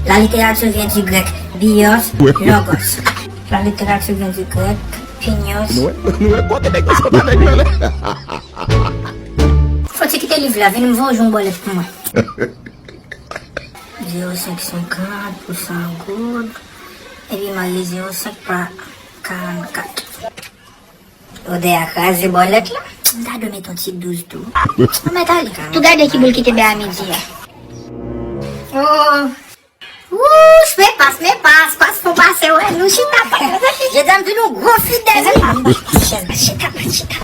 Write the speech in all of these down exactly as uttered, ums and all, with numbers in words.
La littérature vient du grec bios, logos. La littérature vient du grec pinos. Nou wè, nou wè kote nèg yo sot avèk yo la. Fò ti kite liv la, vin m voye yon bòlèt pou mwen. Zewo senk senkant pou san goud. Epi marye zewo senk pa karannkat. Odè a kraze bòlèt la. M ta dwe met yon ti douz tou. Mwen mèt ale. Tou gade ki boul ki te bay a midi a. Oh. Wouch, men pas, men pas, pas fon pase, wè, nou chita pa. Jodi a m vin yon gwo fidèl. Mezanmi, ban m, ban m ti chèz, ban m chita, ban m chita.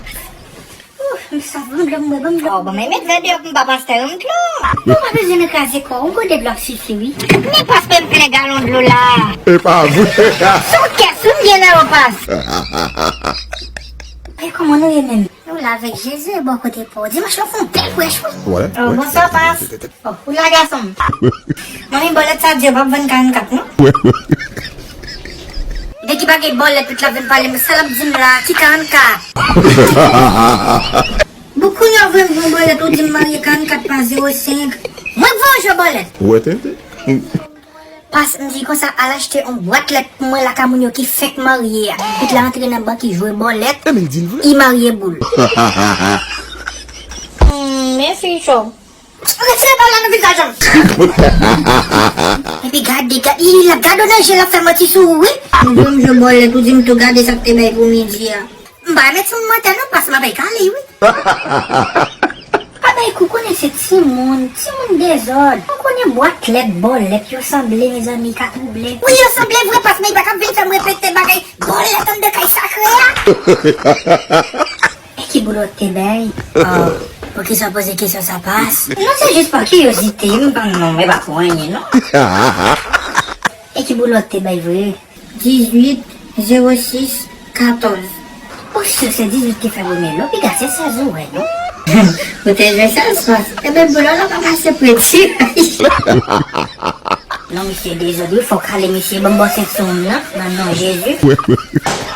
Ouh, m sa, ban m dlo, mwen, ban m dlo. Oh, bon, men met vè deyò pou m pa pastè, yon dlo. Ou pa bezwen nan kraze kò, yon gode dlo ap sifi, wi. Men pas, men m plen galon dlo la. E pa vre. Sou kès, ou byen nan yon pas. E kòman nou ye menm? Nou la avèk Jezi e bò kote pa w. Dimanch lan fè yon bèl frèch, wi. Wè, oh, wè. Bonswa, pas. Oh, ou la, gason m. Manmi, bòlèt sa di yo p ap vann karannkat, non? Wè, wè. De ki bagay bòlèt, tout la vin pale, men sa l ap di m la, ki karannkat? Bon, kounye a, vre, m pran bòlèt, ou di m marye karannkat pa zewo senk. Mwen k voye w jwe bòlèt. Wè, tenten. Pas, m di konsa, al achte yon bwat lèt pou mwen lakay moun yo ki fenk marye a. Tout la antre nan bank, li jwe bòlèt, li marye boul. Hmm, men fi cho. Retire bòlèt nan vizaj an. Epi gade, gade, li la gade w nan je, l ap fè manti sou ou, wi. Ou jwe m jwe bòlèt, ou di m tou gade sa k te bay pou midi a. M pa met sou mantè non, pas m ap kale, wi. Pa bay kou, konnen se timoun, timoun dezòd. Ou konnen bwat lèt, bòlèt, yo sanble, mezanmi, ka twouble. Wi, yo sanble vre, pas, men li pa t ap vin fè m repete bagay bòlèt anndan kay sakre a. E ki boul ou te bay? Oh, poukisa w poze kesyon sa, pas? Non, se jis pa kiryozite, m pa, non, e pa pou anyen, non. E ki boul ou te bay vre? Dizuit, zewo sis, katòz. Ou si se dizuit ki fè premye lo, piga se sèz ou wè, non? Ou te jwe sèz, pas. Ebyen, boul la pa mache preti. Non, misye dezòd, wi, fò w kale misye, ban m bò sent sou moun nan, nan non Jezi.